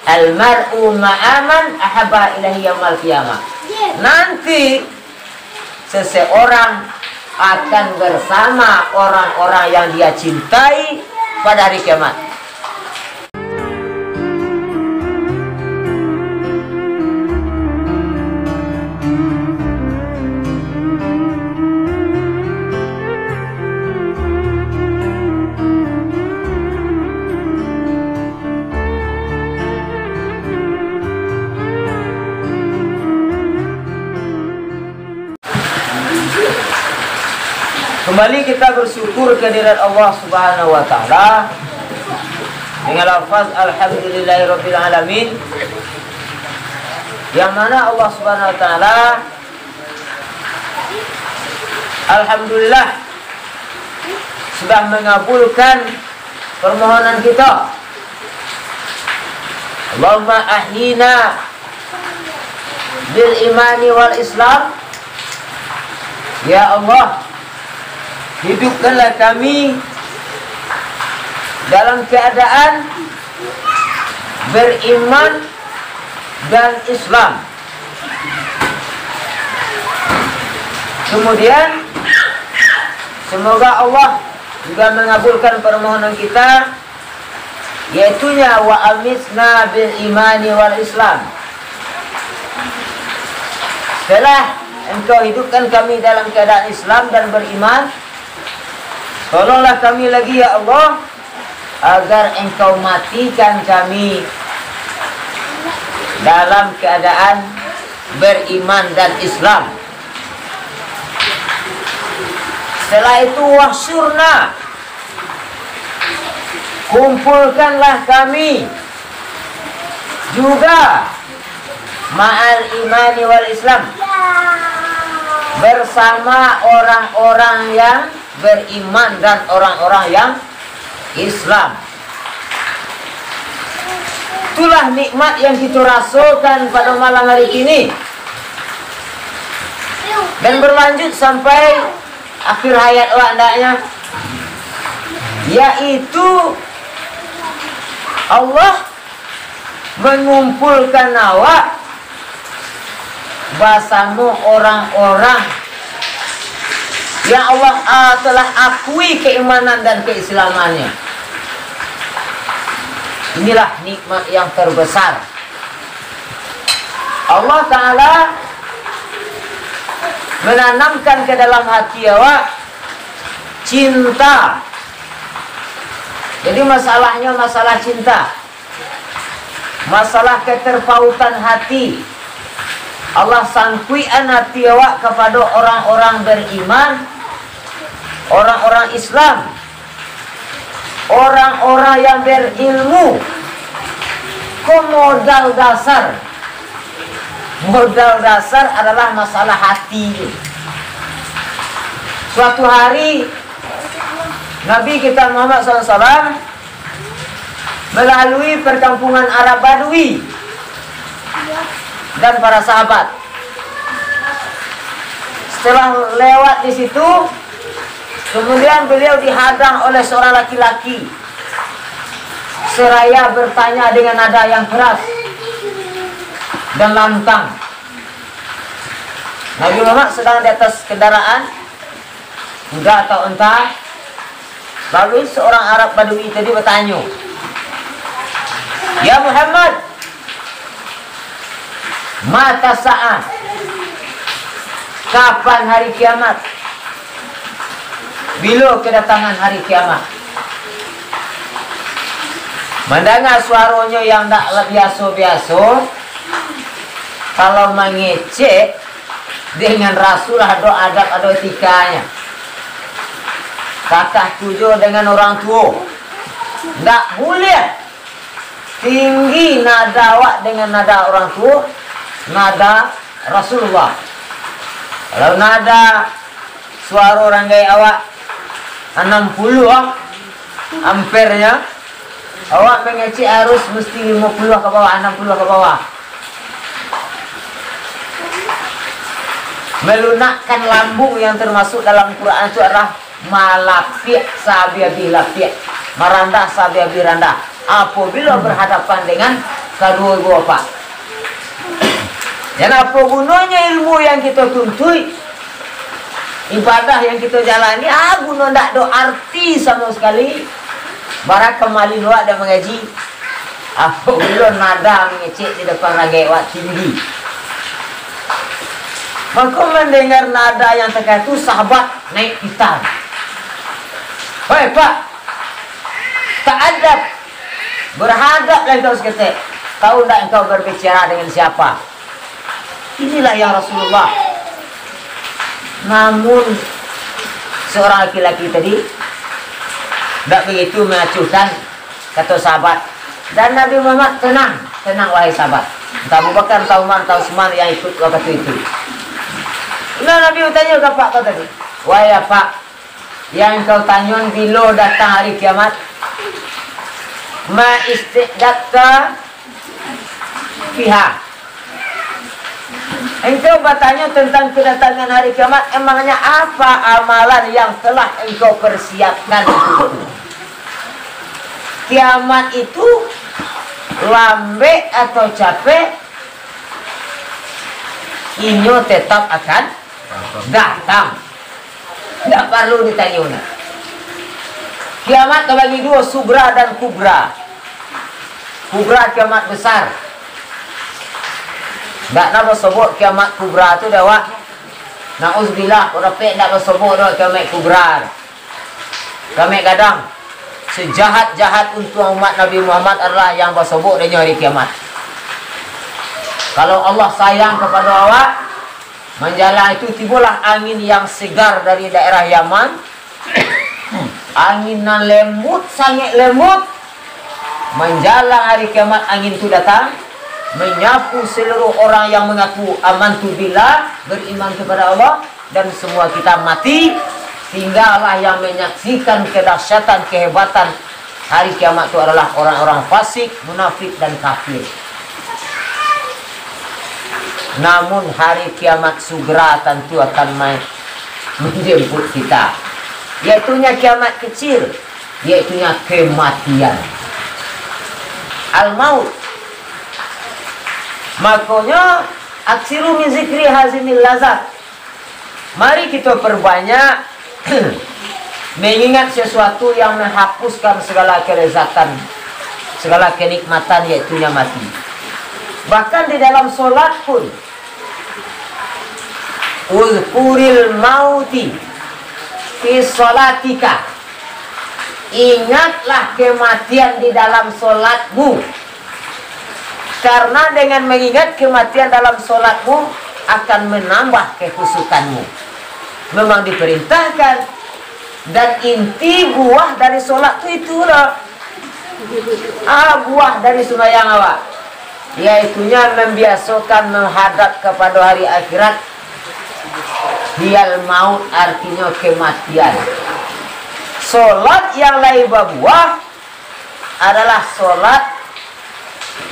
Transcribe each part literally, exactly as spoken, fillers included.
Al-mar'u ma'a man ahabba ilahi yaumal qiyamah. Nanti seseorang akan bersama orang-orang yang dia cintai pada hari kiamat. Kembali kita bersyukur kehadirat Allah Subhanahu wa Ta'ala dengan lafaz Alhamdulillahirabbil alamin, yang mana Allah Subhanahu wa Ta'ala, alhamdulillah, sudah mengabulkan permohonan kita. Allahumma ahyina bil imani wal Islam. Ya Allah, hidupkanlah kami dalam keadaan beriman dan Islam. Kemudian, semoga Allah juga mengabulkan permohonan kita, yaitunya wa amitna bil imani wal Islam. Setelah Engkau hidupkan kami dalam keadaan Islam dan beriman, tolonglah kami lagi, ya Allah, agar Engkau matikan kami dalam keadaan beriman dan Islam. Setelah itu, wahsyurna, kumpulkanlah kami juga ma'al imani wal Islam, bersama orang-orang yang beriman dan orang-orang yang Islam. Itulah nikmat yang kita rasakan pada malam hari kini. Dan berlanjut sampai akhir hayat awak hendaknya, yaitu Allah mengumpulkan awak basamo orang-orang yang Allah, ah, telah akui keimanan dan keislamannya. Inilah nikmat yang terbesar. Allah Ta'ala menanamkan ke dalam hati awak cinta. Jadi, masalahnya masalah cinta. Masalah keterpautan hati. Allah sangkuikan hati awak kepada orang-orang beriman, orang-orang Islam, orang-orang yang berilmu. Ko modal dasar. Modal dasar adalah masalah hati. Suatu hari, Nabi kita Muhammad sallallahu alaihi wasallam melalui perkampungan Arab Badui dan para sahabat. Setelah lewat di situ, kemudian beliau dihadang oleh seorang laki-laki seraya bertanya dengan nada yang keras dan lantang. Nabi Muhammad sedang di atas kendaraan, kuda atau unta. Lalu seorang Arab Badui tadi bertanya, "Ya Muhammad, mata sa'ah? Kapan hari kiamat? Bilo kedatangan hari kiamat?" Mandanga suaronyo yang ndak biaso-biaso, kalau mangecek, dengan Rasul ado adab, ado etikanya. Kakah tu jo dengan orang tuo. Ndak buliah tinggi nada awak dengan nada orang tuo, nada Rasulullah. Kalau nada suaro ranggai awak anam puluah ampernya, awak mangecek harus mesti limo puluah ka bawah, anam puluah ka bawah. Melunakkan lambung yang termasuk dalam Quran itu adalah malapiak saabih-abih lapiak, marandah saabih-abih randah. Apabila berhadapan dengan Kaduo ibu bapak, jan apo gunonyo ilmu yang kito tuntuik, ibadah yang kito jalani, ah, guno ndak ado arti samo sakali. Bara kamali lo awak dak mangaji, apabilo nada mangecek di depan ragaik awak tinggi. Mako, mandanga nada yang takah tu, sahabat naik pitam. "Hoi, Pak, ta'adab, berhadaplah engkau saketek. Tahu ndak engkau berbicara dengan siapa?" "Inilah, ya Rasulullah." Namun, seorang laki-laki tadi ndak begitu mengacuhkan, kato sahabat. Dan Nabi Muhammad, "Tenang, tenang, wahai sahabat." Entah Abu Bakar, entah Umar, entah Utsman yang ikut waktu itu. Nah, Nabi batanyo ka apak ko tadi, "Wahai apak, yang engkau tanyoan, bilo datang hari kiamat? Ma isti'dadta fiha?" Engkau batanyo tentang kedatangan hari kiamat, emangnya apa amalan yang telah engkau persiapkan? Kiamat itu lambek atau capek, inyo tetap akan datang. Ndak parlu ditanyo nah. Kiamat tabagi duo, sugra dan kubra. Kubra, kiamat besar. Ndak na basobok kiamat kubra tu dek awak. Nauzubillah, kok dapek ndak basobok doh kiamat kubra. Kiamat gadang. Sejahat-jahat untuang umat Nabi Muhammad adalah yang basobok denyo hari kiamat. Kalau Allah sayang kapado awak, manjalang itu tibolah angin yang segar dari daerah Yaman, angin nan lembut, sangaik lembut. Manjalang hari kiamat, angin tu datang, manyapu seluruh orang yang mangaku, "Amantu billah," beriman kepada Allah, dan semua kita mati. Tinggallah yang menyaksikan kedahsyatan, kehebatan hari kiamat tu adalah orang-orang fasik, munafik, dan kafir. Namun, hari kiamat segera tantu akan mai menjemput kita, yaitunya kiamat kecil, yaitunya kematian. Al-maut. Makonyo, aksiru min zikri hazinil lazat. Mari kito perbanyak mengingat sesuatu yang menghapuskan segala kelezatan, segala kenikmatan, yaitunya mati. Bahkan di dalam solat pun, "Uzkuril mauti fi solatika." Ingatlah kematian di dalam solatmu. Karena dengan mengingat kematian dalam solatmu, akan menambah kekhusyukanmu. Memang diperintahkan, dan inti buah dari solat tu itulah. Ah, buah dari sumbayang awak, yaitunya membiasokan menghadap kepada hari akhirat. Hiyal maut, artinyo kematian. Solat yang lai babuah adalah solat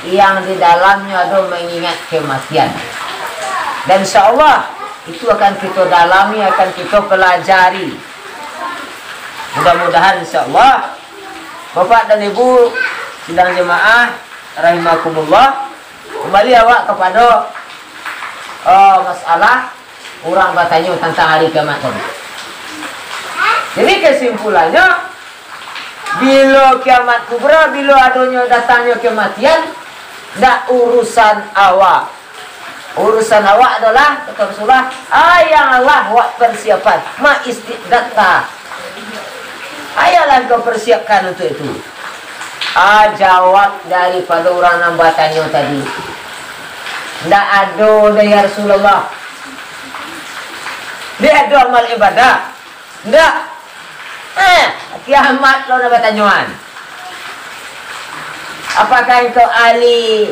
yang di dalamnya ado mengingat kematian. Dan insya Allah, itu akan kita dalami, akan kita pelajari. Mudah-mudahan, insya Allah, Bapak dan Ibu sidang jemaah rahimakumullah, kembali awak kepada, eh, masalah urang batanyo tantang hari kiamat tadi. Jadi, kesimpulannyo, bilo kiamat kubra, bilo adonyo datangnyo kematian, ndak urusan awak. Urusan awak adalah, kata Rasulullah, "Ah, yang lah awak persiapan, ma istiqdatta." Ayolah engkau persiapkan untuk itu. Ah, jawab daripada urang nan batanyo tadi, "Ndak ado doh, ya Rasulullah." Ndak ado amal ibadah. Ndak. Eh, kiamat lo nan batanyoan. Apakah engkau ahli,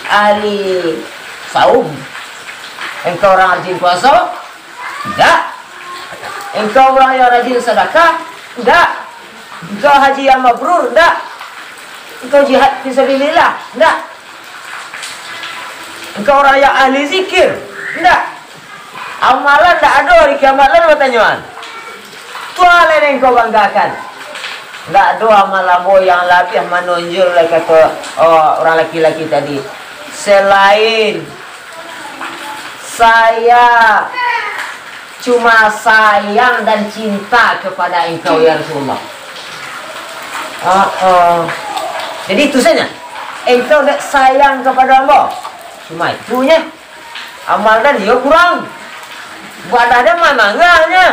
ahli saum? Engkau urang rajin puaso? Ndak. Engkau urang yang rajin sadakah? Ndak. Engkau haji yang mabrur? Ndak. Engkau jihad fisabilillah? Ndak. Engkau urang yang ahli zikir? Ndak. Amalan ndak ado, hari kiamat lo nan batanyoan. Tu lah nan engkau banggakan. Ndak ado amal ambo yang labiah manonjol lai, kato, oh, urang laki-laki tadi, selain saya cuma sayang dan cinta kepada engkau, ya Rasulullah. Ah, ah. Jadi itu saja. Engkau dek sayang kepada ambo. Cuma itu nyo. Amal dan iyo kurang. Ibadah dan mananggahnyo.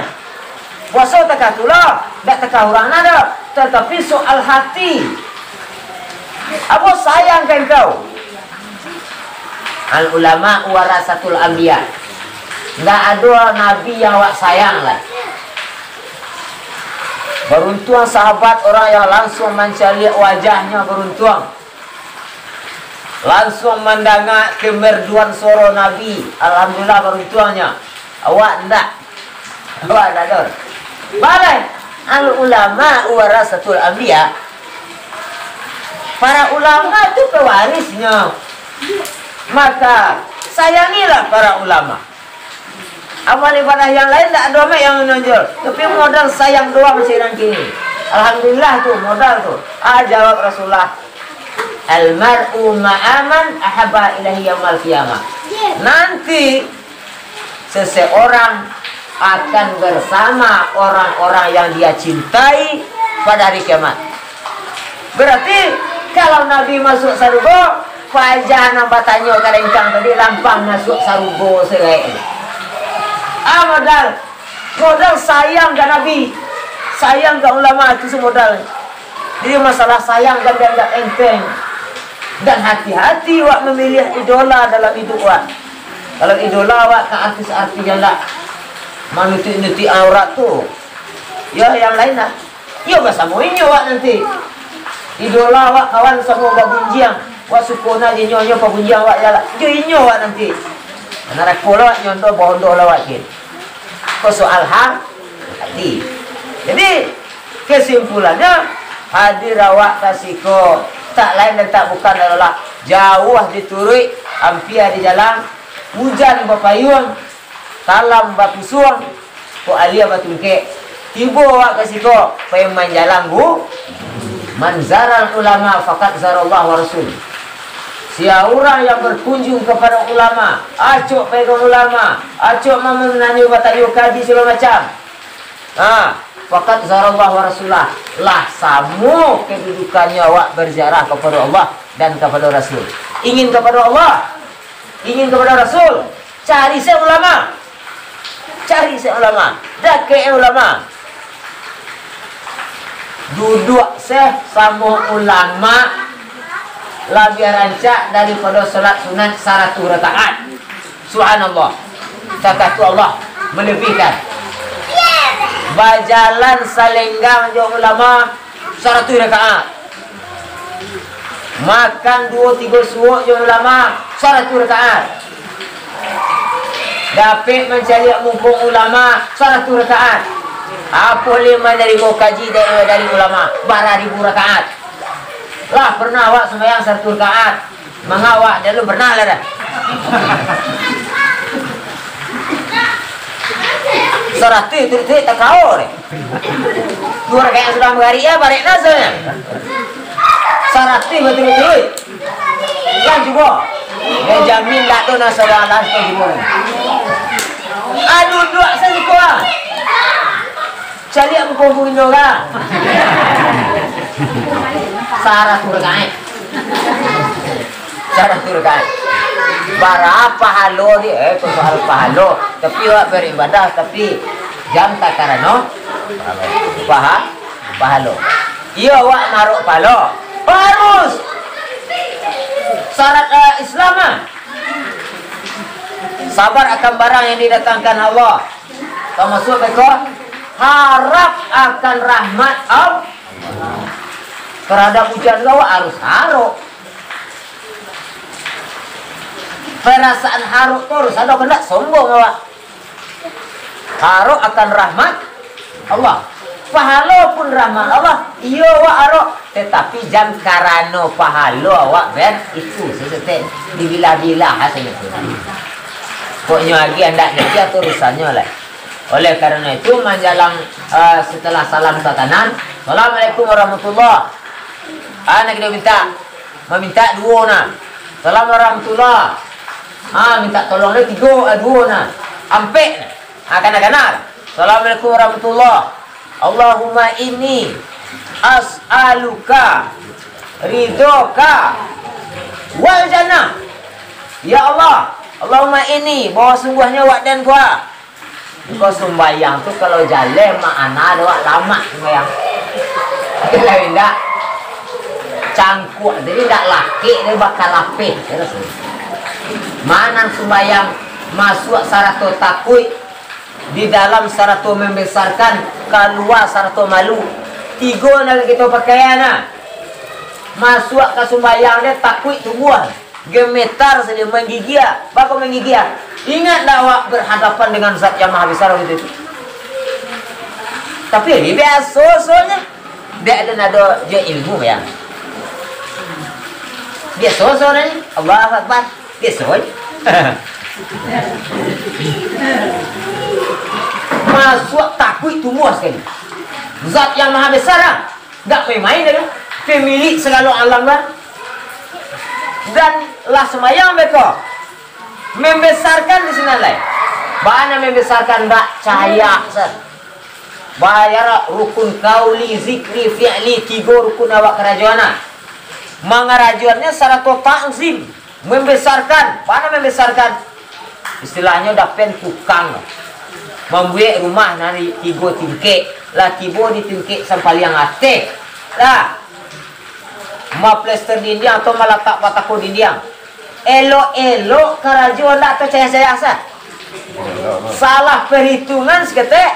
Puaso takah tu lah, dak takah urang nado. Tatapi soal hati. Ambo sayang ka engkau. Al ulama warasatul anbiya. Ndak ado nabi yang awak sayang lai. Baruntuang sahabat, orang yang langsung mancaliak wajahnyo, baruntuang. Lansuang mandanga kemerduan suaro Nabi. Alhamdulillah, baruntuangnyo. Awak ndak. Awak ndak, Don. Balai. Al ulama warasatul anbiya. Para ulama tu pewarisnyo. Maka, sayangilah para ulama. Amal ibadah yang lain ndak ado amat yang manonjol, tapi modal sayang doang masih nan kini. Alhamdulillah tu, modal tu. Ah, jawab Rasulullah, "Al mar'u ma'a man ahabba ilahi yaumal qiyamah." Nanti seseorang akan bersama orang-orang yang dia cintai pada hari kiamat. Berarti, kalau Nabi masuk sarugo, paja nan batanyo ka lengkang tadi lampang masuk sarugo sagaek. Ah, modal. Modal sayang ka Nabi, sayang ka ulama, itu se modal. Jadi, masalah sayang kan dianggap enteng. Dan hati-hati wak memilih idola dalam hidup wak. Kalau idola wak ka artis-artis yang dak manutuik-nutuik aurat tu, ya, yang lain lah. Iyo, basamo inyo wak nanti. Idola wak kawan samo babunjiang. Wak suko na jo inyo, inyo pabunjiang wak jalak. Jo inyo wak nanti. Narako lah wak nyondo, bohondo lah wak kin. Ko soal ha-, hati. Jadi, kesimpulannyo, hadir awak ka siko, tak lain dan tak bukan adalah jauah dituruik, ampia dijalang, ujan bapayuang, talam bapusuang, kok alia batungkek. Tibo awak ka siko, pai manjalang gu-, man zaral ulama faqad zarallah wa rasul. Sia urang yang berkunjung kepada ulama, acok pai ka ulama, acok mamananyo batanyo kaji segala macam. Ha, faqad zarallah wa rasulah. Lah samo kedudukannyo awak berziarah kepada Allah dan kepada Rasul. Ingin kepada Allah, ingin kepada Rasul, cari se ulama. Cari se ulama. Dakek ulama. Duduak se samo ulama labiah rancak daripado salat sunat saratuih rakaat. Subhanallah. Takah tu Allah melebihkan. Bajalan salenggang jo ulama saratuih rakaat. Makan duo tigo suok jo ulama, saratuih rakaat. Dapek mancaliak muko ulama, saratuih rakaat. Apo lai manarimo kaji dari, dari ulama, bara ribu rakaat. Lah pernah awak sumbayang saratuih rakaat? Manga awak dak lu pernah lah dah. Saratuih tu, tu takao deh. Duo rakaat sudah magarik, ya, barek naso nyo. Saratuih baturut-turut. Kan cubo. Benjamin dak tu naso dah, lah tu cubo. Aduh, duduak sajo ko ah. Caliak muko inyo ka. Saratuih rakaat. Saratuih rakaat. Bara pahalo di, eh, tu soal pahalo. Tapi awak baribadah, tapi jan takarano paha-, pahalo. Iyo, awak marok pahalo. Harus. Syarat, eh, Islam ah. Sabar akan barang yang didatangkan Allah. Tamasuak beko, harap akan rahmat Allah. Terhadap ujian tu awak harus harok. Perasaan harok tu harus ado, kandak sombong awak. Harok akan rahmat Allah. Pahalo pun rahmat Allah, iyo awak harok, tatapi jan karano pahalo awak ber-, itu sesetek dibilah-bilah hasilnyo tu. Pokoknyo agiah ndak agiah tu urusannyo lah. Oleh karano itu, manjalang, eh, setelah salam tatanan, "Assalamualaikum warahmatullah." Ah, nak kito minta, maminta duo nah. "Salam warahmatullah." Ah, minta tolong ni tigo, eh, duo nah. Ampek nah. Ah, kana-kana. "Assalamualaikum warahmatullah. Allahumma inni as'aluka ridhoka wal jannah." Ya Allah, Allahumma inni, bahwa sungguhnya wak den ko, engkau sumbayang tu kalau jaleh makana ado wak lamak sumbayang. Kalau indak, cangkuak tadi indak lakek, dia bakal lapeh. Mana sumbayang masuak sarato takuik, di dalam sarato membesarkan, kalua sarato malu. Tigo nan kito pakai nah. Masuak ka sumbayang dia takuik tumbuah. Gemetar sajo, manggigia. Bako manggigia? Ingat ndak awak berhadapan dengan Zat yang Maha Besar waktu itu? Tapi ini biaso soalnya. Dek ado nado jo ilmu ya. Biaso soalnya. Allahu Akbar. Biaso aja. Masuak takuik tumbuah sekali. Zat yang Maha Besar lah. Ndak main-main dah. Pemilik segalo alam lah. Dan lah sumbayang beko. Membesarkan di sinan lai. Bana membesarkan bak cahaya sah. Bayar rukun kauli, zikri, fi'li, tigo rukun awak karajoan nah. Mangarajoannyo sarato takzim, membesarkan. Bana membesarkan? Istilahnyo dapen tukang mambuek rumah nan tigo tingkek, lah tibo di tingkek sampaliang ateh. Lah, maplester dindiang atau malatak batako dindiang. Elok-elok karajo ndak tacayah-cayah sah. Salah perhitungan saketek,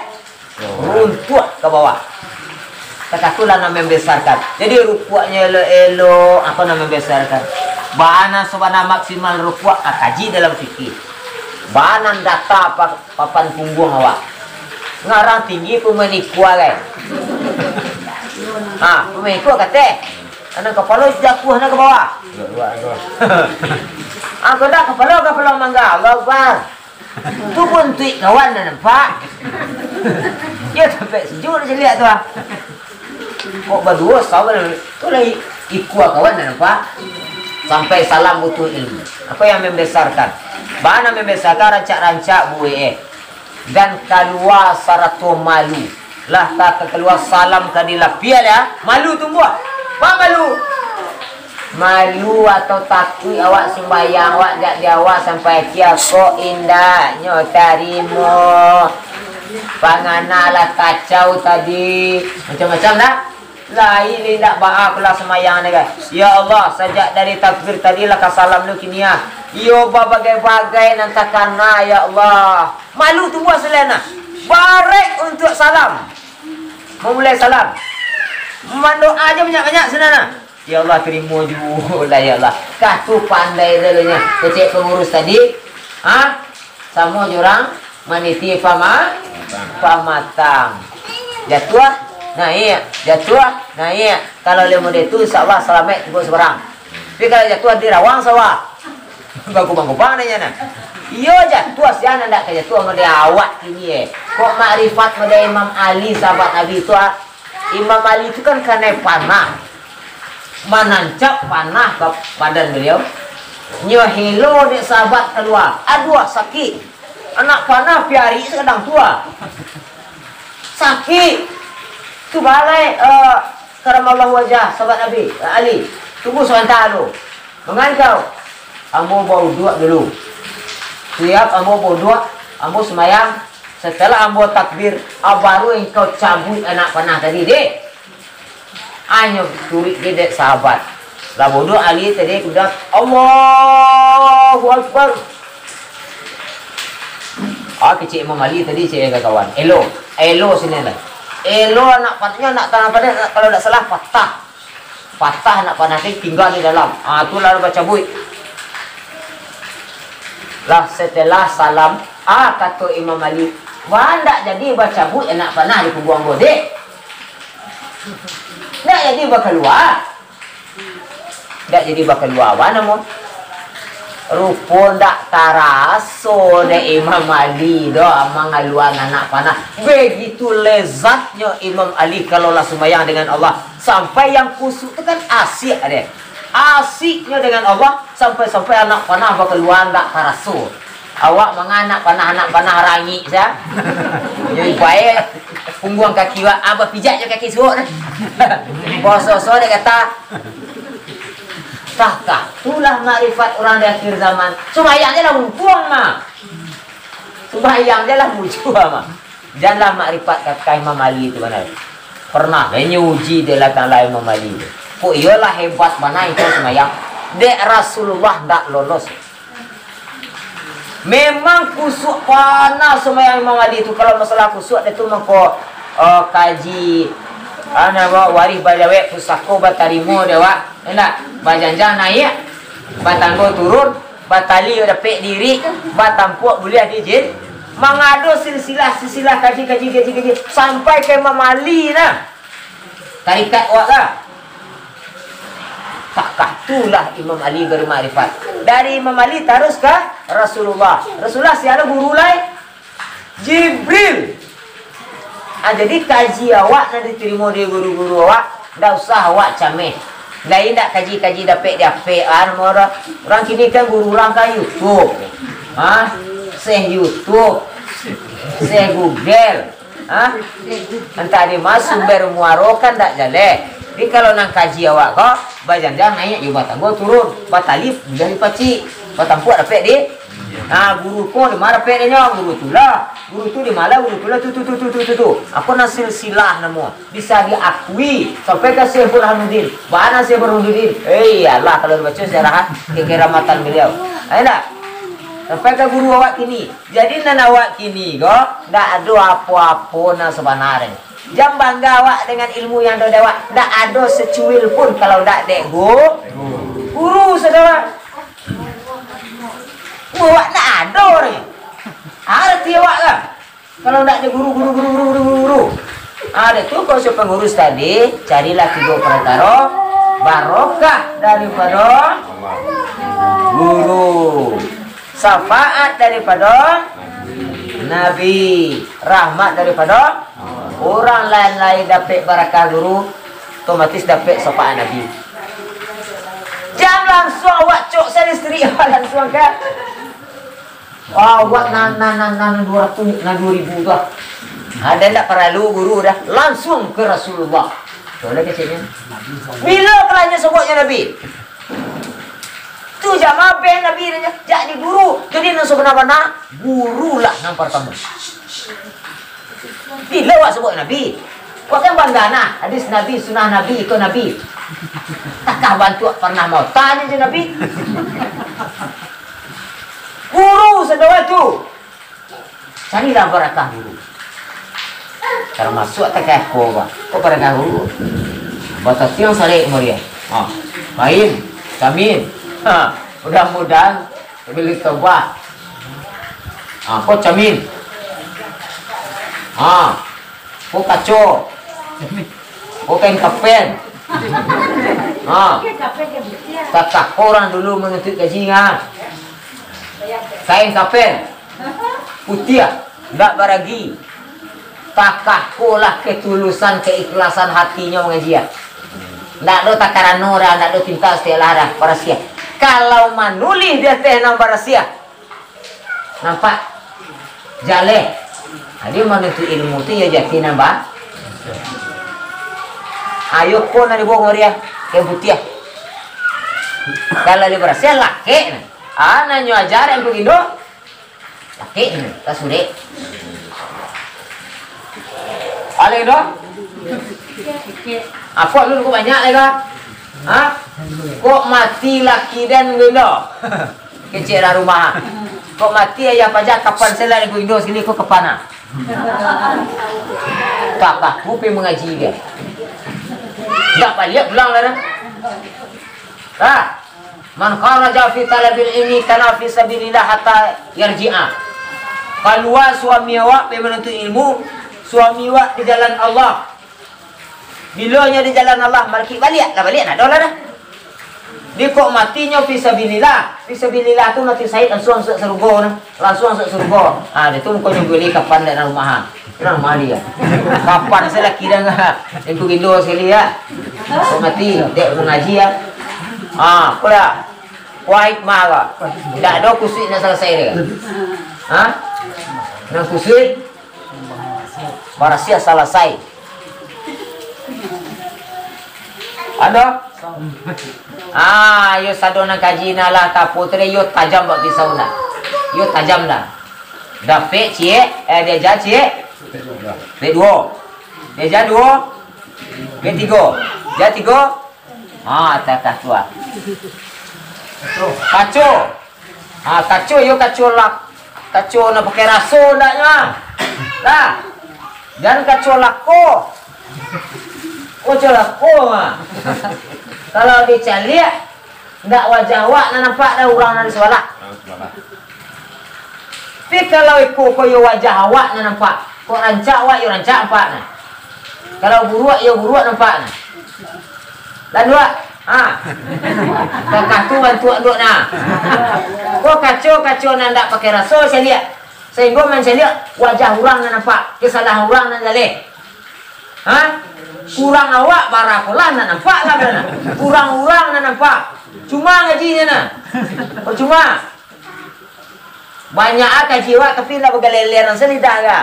runtuah ka bawah. Katakulah nan membesarkan. Jadi rukuaknyo elok-elok, apa nan membesarkan? Bana sabana maksimal rukuak, ka kaji dalam fikih. Bana data pa-, papan pungguang awak. Ngarang tinggi pemain ikua kan? Ha, pemain ikua kateh. Anak kapalo jatuah nak ka bawah. Angko dah kapalo, kapalo mangga. Allahu Akbar. Tu pun tuik kawan dah nampak. Yo sampai sejuk dah caliak tu ah. Kok baduo sabar tu lai ikua kawan dah nampak. Sampai salam butuh ilmu. Apa yang membesarkan? Bana membesarkan rancak-rancak buek eh. Dan kalua sarato malu. Lah ka, ka kalua salam ka dilapia ya. Malu tumbuah. Apa malu? Malu atau takuik awak sumbayang awak jak di awak sampai akhia kok indaknyo tarimo. Pangana lah kacau tadi. Macam-macam dah. Lai indak baa pulang sumbayang ni kan. Ya Allah, sajak dari takbir tadi lah ka salam lu kini ah. Iyo babagai-bagai nan takana ya Allah. Malu tumbuah selain nah. Barek untuk salam. Mamulai salam. Mandoa aja banyak-banyak sinan nah. Ya Allah, tarimo juo lah ya Allah. Kah tu pandai dulunya. Kecek pangurus tadi. Ha? Samo jo urang maniti pama-, pamatang. Jatuah, naik, jatuah, naik. Kalau limo de tu, insya Allah salamaik tibo sabarang. Tapi kalau jatuah di rawang sawah, bagubang-gubang dek nyo nah. Iyo jatuah, sia nan dak ka jatuah model awak kini eh. Kok makrifat model Imam Ali, sahabat Nabi tu ah. Imam Ali tu kan kanai panah. Manancap panah ka badan baliau. Nyo helo dek sahabat kalua. Aduah, sakik. Anak panah piari sakadang tu ah. Sakik. Tu balai, eh, karamallahu wajah, sahabat Nabi, eh, Ali. Tunggu sabanta dulu. Mangangkau. Ambo bauduak dulu. Siap ambo bauduak, ambo sumbayang. Setelah ambo takbir, ah, baru engkau cabuik anak panah tadi, deh. Anyo turuik dek sahabat. Lah bodoh Ali tadi, kemudian, "Allahu Akbar." Ah, kecek Imam Ali tadi, cek ka kawan. Elo, elo sini lah. Elo anak patahnya, anak tanah padah, kalau dak salah, patah. Patah anak panah tadi, tinggal di dalam. Ah, tu lah bacabuik. Lah setelah salam, ah, kato Imam Ali, "Wah, ndak jadi bacabuik anak panah di pungguang ambo, deh." Ndak jadi bakalua. Ndak jadi bakalua, awan namo. Rupo ndak taraso dek Imam Ali doh mangaluan anak panah. Begitu lezatnyo Imam Ali kalau lah sumbayang dengan Allah. Sampai yang khusyuk tu kan asyik deh. Asyiknyo dengan Allah, sampai-sampai anak panah bakaluan ndak taraso. Awak manga anak panah, anak panah rangik sa. Jadi bae pungguang kaki awak, ah, bapijak jo kaki suok nah. Poso-so dek kata. Tah, tah, itulah makrifat urang di akhir zaman. Sumbayang je lah untuang mah. Sumbayang je lah mujua mah. Janlah makrifat kakah Imam Ali tu bana. Pernah lah inyo uji dek Allah Taala Imam Ali tu. Kok iyolah hebat bana itu sumbayang. Dek Rasulullah ndak lolos. Memang khusyuk bana sumbayang Imam Ali tu. Kalau masalah khusyuk dia tu mangko, eh, kaji, ah, namo, warih bajawek, pusako batarimo dek awak. Indak, bajanjang naiak, batanggo turun, batali dapek diri, batampuak buliah dijin, mangado silsilah-silsilah kaji, kaji, kaji, kaji, sampai ka Imam Ali nah. Tarikat awak ka. Takah tulah Imam Ali bermakrifat. Dari Imam Ali tarus ka Rasulullah. Rasulullah sia lo guru lai? Jibril. Ah, jadi kaji awak nan ditarimo dari guru-guru awak, ndak usah awak cameh. Lai ndak kaji-kaji dapek di apek, ah, namo urang. Urang kini kan guru urang ka YouTube. Ah, seh YouTube. Seh Google. Ah, antah di ma sumber muaro kan ndak jaleh. Jadi kalau nan kaji awak ko, bajanjang naiak jo batanggo turun, batali buliah dipacik, batampuak dapek di. Nah, guru ko di ma dapek dinyo, guru tu lah. Guru tu di ma lah, guru tu lah, tu, tu, tu, tu, tu, tu, tu. Apo nan silsilah namo? Bisa diakui sampai ka Syekh Burhanuddin. Bana Syekh Burhanuddin. Eh, iyolah kalau dibaco sejarah, ah, kekeramatan beliau. Ayo ndak? Sampai ka guru awak kini. Jadi nan awak kini ko, ndak ado apo-apo nan sabananyo. Jan bangga awak dengan ilmu yang ado di awak. Ndak ado secuil pun kalau ndak dek gu-, guru, saudara. Awak ndak ado ni. Arti awak lah. Kalau ndak dek guru, guru, guru, guru, guru, guru, guru. Ah, dek tu kok si pangurus tadi, carilah tigo parkaro, barokah daripado guru, syafaat daripado Nabi, rahmat daripado urang lain-lain dapek barakah guru, otomatis dapek syafaat Nabi. Jan langsuang awak cok se listrik, awak langsuang ka. Ah, awak nan, nan, nan, nan duo ratuih, nan duo ribu tu ah. Ado ndak paralu guru dah, langsuang ka Rasulullah. Tu lah keceknyo. Bilo kalahnya soboknyo Nabi. Tu jamaah ben Nabi dah, jadi guru. Jadi nan sabana-bana, guru lah nan partamo. Bilo awak sobok Nabi? Awak kan bangga nah, hadis Nabi, sunnah Nabi, ikut Nabi. Takah bantuak pernah mau tanya je Nabi. Guru sadoa tu. Carilah barakah guru. Termasuk takah ko, Pak. Kok barakah guru? Batatiang sarek kemudian. Ha. Main, camin. Ha. Mudah-mudahan beli tebah. Ha, ko camin. Ha. Ko kaco. Ko kain kapen. Ha. Takah orang dulu menuntut gaji ngah. Kain kapen. Putiah. Ndak baragi. Takah ko lah ketulusan, keikhlasan hatinyo mangaji ah. Ndak ado takarano dah, ndak ado tinta istilah dah, barasiah. Kalau manulih di ateh nan barasiah, nampak jaleh. Jadi manuntut ilmu tu yo jati nan ba-, ayo ko nan dibawa kamari ah, kain putiah. Kalau lah barasiah, lakek nah. Ah, nan nyo aja dek Angku Gindo. Lakek ni, tak surek. Alek doh? Apo lu kok banyak lagi? Ha? Kok mati laki den gelo? Kecek lah rumah. Kok mati ayah paja kapan sela den gelo sekali kok kapan ah? Kakak ku pi mangaji dia. Dak baliak pulang lah dah. Ha? Man kharaja fi talabil ilmi kana fi sabilillah hatta yarji'a. Kalua suami awak pai manuntut ilmu, suami awak di jalan Allah. Bilo nyo di jalan Allah, malakik baliak lah, baliak nah, doh lah dah. Di kok matinyo fisabilillah. Fisabilillah tu mati syahid, langsuang masuak sarugo nah. Langsuang masuak sarugo. Ah, dia tu mukonyo bali kapan dak dalam rumah. Nah, mali ya. Kapan salah kira ngah. Itu rindu sekali ya. Kok mati, dek mangaji ya. Ah, apo dah? Wah, hikmah ka. Dak ado kusuik nak salasai dia. Ha? Nan kusuik barasiah salasai. Ado? Ah, yo sado nan kaji nah lah tapo tu deh, yo tajam bak pisau dah. Yo tajam dah. Dapek ciek, eh, diaja ciek. Dek duo. Diaja duo. Dek tigo. Diaja tigo. Ha, takah tu ah. Kaco. Ha, kaco yo kaco lak-, kaco nan pakai raso ndaknyo ah. Lah. Jan kaco lako. Kaco lako ah. Kalau dicaliak, ndak wajah awak nan nampak dah urang nan di sabalah. Tapi kalau iko ko yo wajah awak nan nampak, kok rancak awak yo rancak nampak nah. Kalau buruak yo buruak nampak nah. Landuak, ha. Takah tu bantuak duak nah. Ko kaco-kaco nan ndak pakai raso caliak, sahinggo mancaliak wajah urang nan nampak, kesalahan urang nan jaleh. Ha? Kurang awak barakolah nan nampak lah bana. Kurang urang nan nampak. Cuma ngajinyo nah. Percuma. Banyak ah kaji awak, tapi lah bagaleleran salidah ka.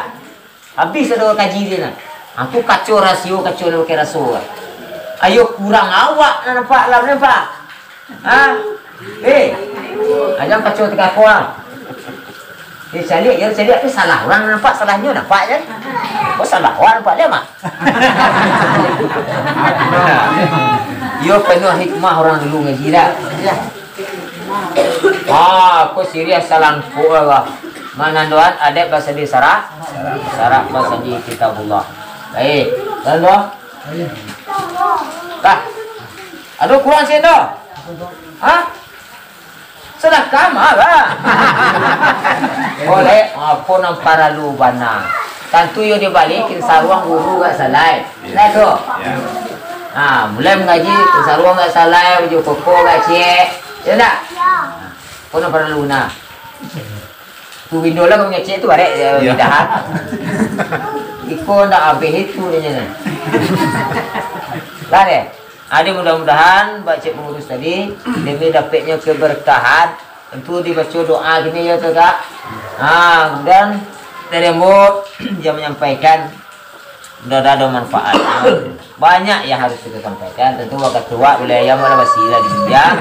Habis ado kaji dia nah. Aku kaco rasio, kaco nak pakai raso ka. Ayo kurang awak nak nampak lah, nampak. Ha? Eh. Aja kaco tengah ko ah. Eh, caliak, ya, caliak tu salah. Urang nampak salahnyo, nampak je. Oh, salah. Urang nampak dia mah. Yo penuh hikmah urang dulu ngaji dah. Ya. Ah, ko siriah salangkuk lah. Manandoan adat basandi sarak, sarak basandi kitabullah. Baik, dan doh. Dah. Ado kurang sen doh? Ha? Sadakah mah, bah. Boleh, apo nan paralu bana. Tantu yo dibali, kin saruang guru gak salai. Nah tu. Ha, mulai mangaji, kin saruang gak salai, baju koko gak ciek. Yo ndak? Apo nan paralu nah. Tu window lah kau ngecek tu barek, ya, lidah. Iko ndak habis itu dia nah. Lah deh. Ado mudah-mudahan bak cek pangurus tadi, demi dapeknyo keberkahan, tentu dibaco doa kini yo tu, Kak. Ha, kemudian tadi ambo yang menyampaikan, mudah-mudahan ado manfaat. Banyak yang harus kita sampaikan, tentu wakatu awak buliah ayam lah basi lah di meja.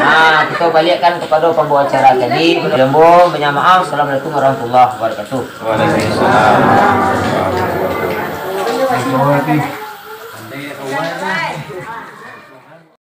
Ha, kita balikkan kepada pembawa acara tadi. Ambo minta maaf. Assalamualaikum warahmatullahi wabarakatuh. Waalaikumsalam warahmatullahi wabarakatuh.